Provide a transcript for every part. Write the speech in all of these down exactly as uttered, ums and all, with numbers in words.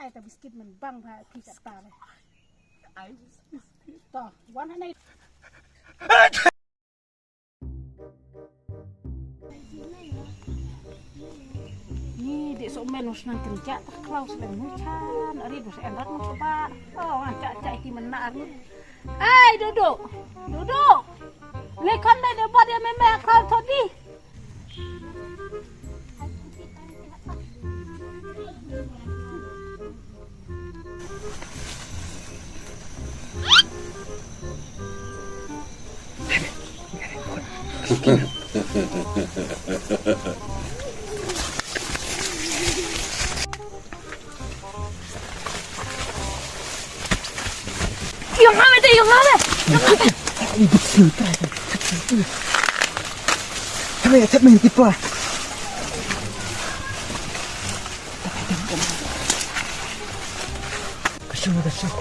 Ta biskit men bang ba ki kata. Ai. To, wan hanai. Ni dek sok men us nang kenjak tak klau selen muchan ari dus endak mengkebak. Oh, ngacak-cak ki menak ari. Ai, duduk. Duduk. Lekam dai deba dia memang akal tadi. Yung nga, mete, yung nga, mete. Yung nga, mete. Kami, tap main tipa. Kasih, kasih.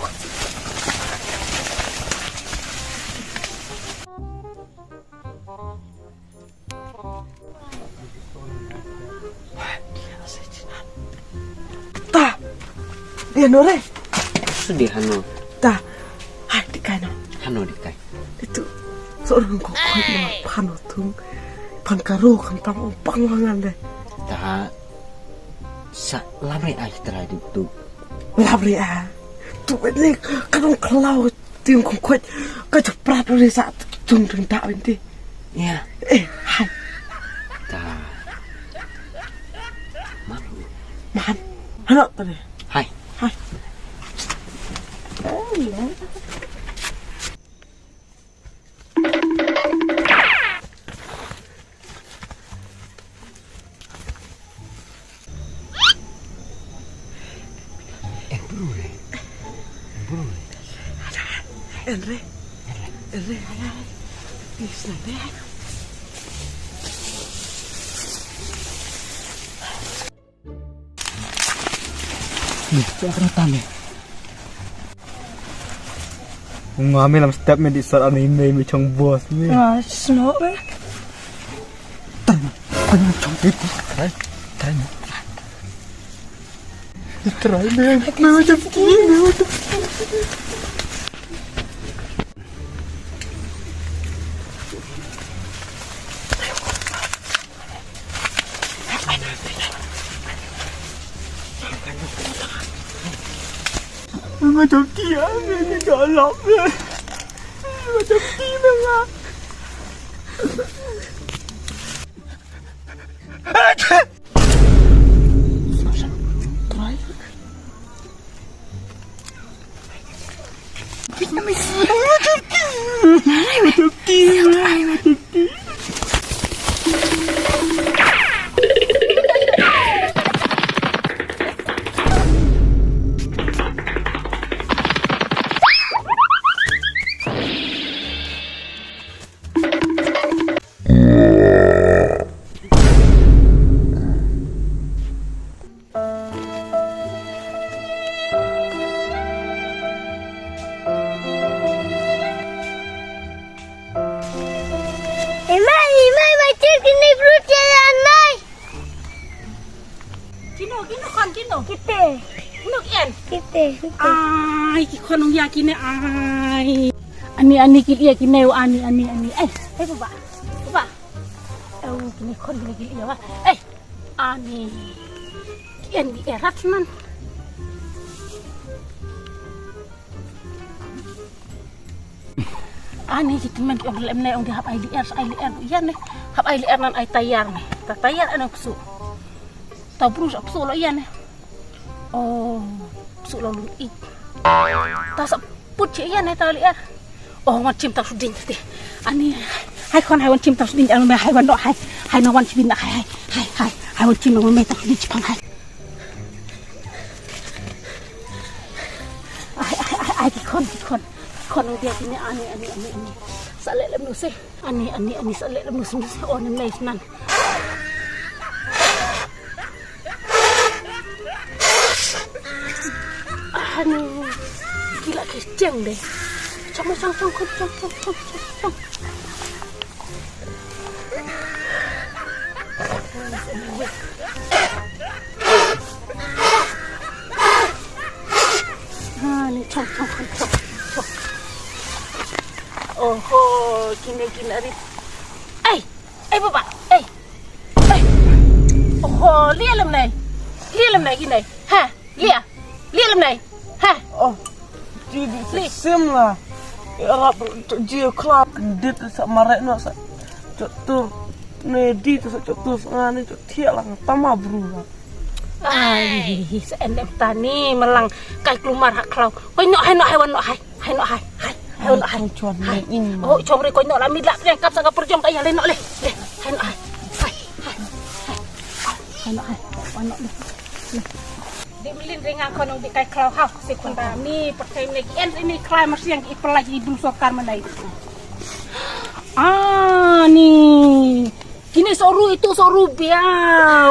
Ta. Dia no re. Sudi hano. Ta. Hai, dikai no. Hano dikai. Itu. Seorang kokoi no pano tung. Pan karo kan pang pang wangan de. Ta. Sa lamre ai trai tu. Lamre ai. Tu ne kadang kalau Tieng kong kwet ka jek prat ri sa tung tung ta wenti. Iya. Eh, hai. Ta. Malu. Mahan. Hano tadi. Hai. Hai. Oh, iya. Eh, bro, eh. Bro, eh. Enre. Enre. Enre. Yes, na de. Ni, tu aku datang ni. Nga me lam step me di sar ani me me chong bos me. Ah, snow me. Try me. Try me chong me. Try. Try me. Try me. Me me chong me. Me me chong me. Macam tiang ni dalam. Macam tiang. Imai, imai, mai cik ini brut ya, nai. Kino, kino khon, kino. Kite. Kino kien. Kite, kite. Ai, ki khon ong ya kine ai. Ani, ani, ki ya kine, ani, ani, ani. Eh, eh, baba. Baba. Oh, kine khon kine ki ya wa. Eh, ani. Kien bi erat man. Ani ki tymmen ki ong lem ne ong di hap ai lier, ai lier ïa ne. Hap ai lier nan ai tayar ne. Ta tayar ana psu. Ta brus psu lo ïa ne. Oh, psu lo lu ik. Ta sa put ïa ne ta lier. Oh, wan chim ta sudin ti. Ani hai khon hai wan chim ta sudin, ani hai wan do hai. Hai na wan chim na hai hai. Hai hai. Hai wan chim na wan me ta sudin chipang hai. Ai, ai, ai, ai, ki khon, ki khon. Ki khon ong dia kine ani, ani, ani, ani. Sa leh lem nu se. Ani, ani, ani, sa leh lem nu se, nu se. Oh, nem nei snan. Ani. Ki la ki cheng de. Chong, chong, chong, khon, chong, chong, chong, chong. Oho, kine kine arit. Ei, ei baba, ei. Ei. Oho, lia lem nei. Lia lem nei kine. Ha, lia. Lia lem nei. Ha. Oh, ji di sim la. Rap ji kla dit sa maret no sa. Cotur ne di sa cotur sa ngani cotia lang tama bru la. Ai, sa endem tani malang kai klumar ha klau. Koi no hai no hai wan no hai. Hai no hai. Hai. Hai no hai. Chon ne in. Oh, chong re koi no la mid la yang kap sa ka perjong ka ya le no le. Le. Hai no hai. Hai. Hai. Hai no hai. Wan no le. Di melin ringa khonong di kai klau hau si khunda mi pakai ne ki en ini klai masiang ki pelai ki dul sorkar menai. Ah ni kini soru itu soru bia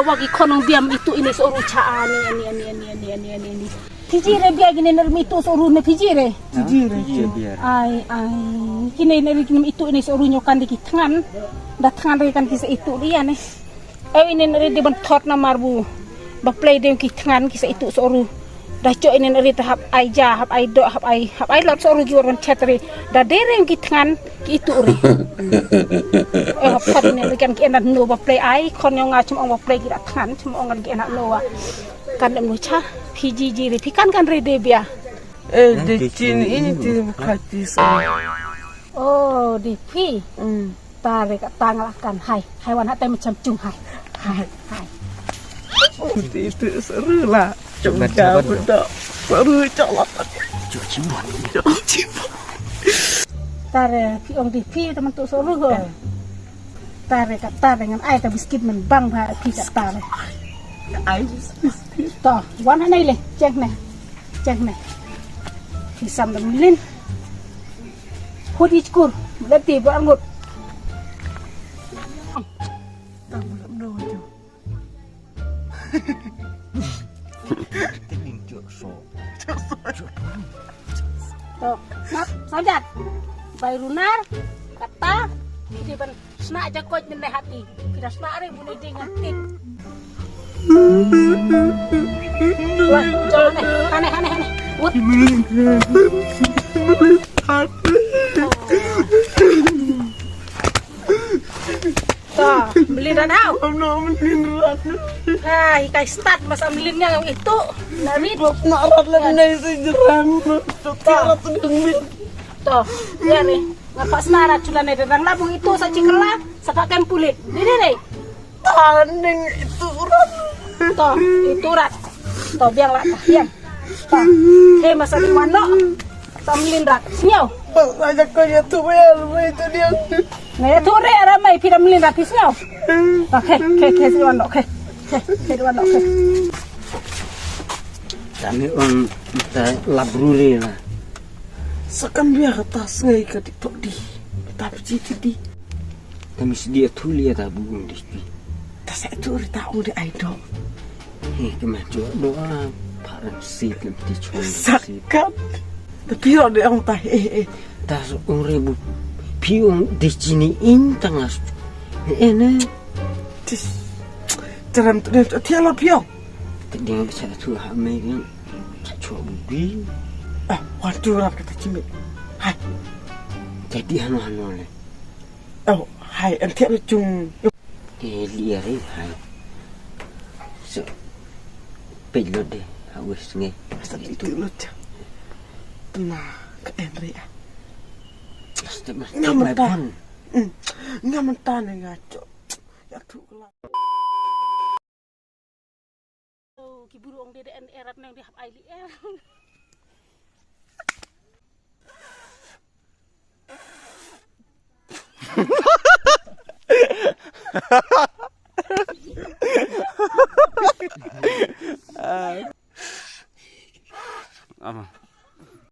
wagi khonong biam itu ini soru cha ani ani ani ani ani ani ani ani. Fiji re bia gini ner mi itu soru ne Fiji re. Fiji re. Ai ai kini ner kini itu ini soru nyokan di ki tngan da tngan re kan kisa itu dia ne. Ew inen ri di ban thot namar bu ba play deng ki thngan ki sa itu soru. Da cho inen ri ta hap ai ja hap ai do hap ai hap ai lot soru ki war ban chat ri. Da de reng ki thngan ki itu ri. Eh hap thot inen ri kan ki enat no ba play ai kon yong nga chum ong ba play ki da thngan chum ong ki enat no wa. Kan dem no cha piji ji ri pi kan kan ri de bia. Eh de chin ini ti khati sa. Oh di pi. Tare ka tang la kan hai. Hai wan hatai macam cung hai. Hai hai. Itu itu seru lah. Cung jauh dah. Seru cok lah. Cuci buat. Cuci buat. Tare pi ong di pi teman tu seru ho. Tare ka tare ngan ai ta biskit men bang ba pi ka tare. Ai biskit. To wan hanai le cek ne. Cek ne. Pi sam dam lin. Hut hi chkur, lep ti ba angut. Tang lep no jo. Tang jo so. To, nap, sajat. Bai runar, kata, di ban Sna ja koit nende hati. Kira sna re bune ding hati. Wah, jangan eh. Aneh, aneh, aneh. Wut. Ta, beli dah tau. Ha, ikai start masa melin yang itu. Narit. Nak rat lem nai sejerang. Ta. Toh, ya ni. Ngapa sna rat chula ne dang labung itu sa chikela, sa pakai pulit. Ni ni ni. Taning itu rat. Toh, itu rat. Toh biang lah tah, biang. Tah. He masa di mano. Sa melin rat. Sniaw. Aja kau ya tu ya, itu dia. Nah, ya tu re ramai pira melin rat sniaw. Oke, oke, oke, si mano, oke. Oke, oke, si mano, oke. Kami ong ta labruri la. Sa kam bia kata sngai ka di tok di. Ta pchi ti di. Kami sidi atuli ta bu ong di ti. Ta sa tu ri ta ong di ai do. He kami jo do a paran si kami ti chong si. Sakat. Ta piro di ong ta he he. Ta so ong re bu. Pi ong di chini in tangas. He ne. Tis. Teram tu dia tu tiada pio. Tadi sa tu ha mai ni. Sa chua bubi. Ah, waktu rap kata cimit. Hai. Jadi hano hano le. Oh, hai, em tiada cung. Eh, liar eh, hai. So, pejlot deh, ha wis ngai. Sa itu lut. Tena ke Henry ah. Step mas. Nyaman ta. Nyaman ta ne ngaco. Ya tu kelak. Ki buru ong de de en erat nang di hap ai li er.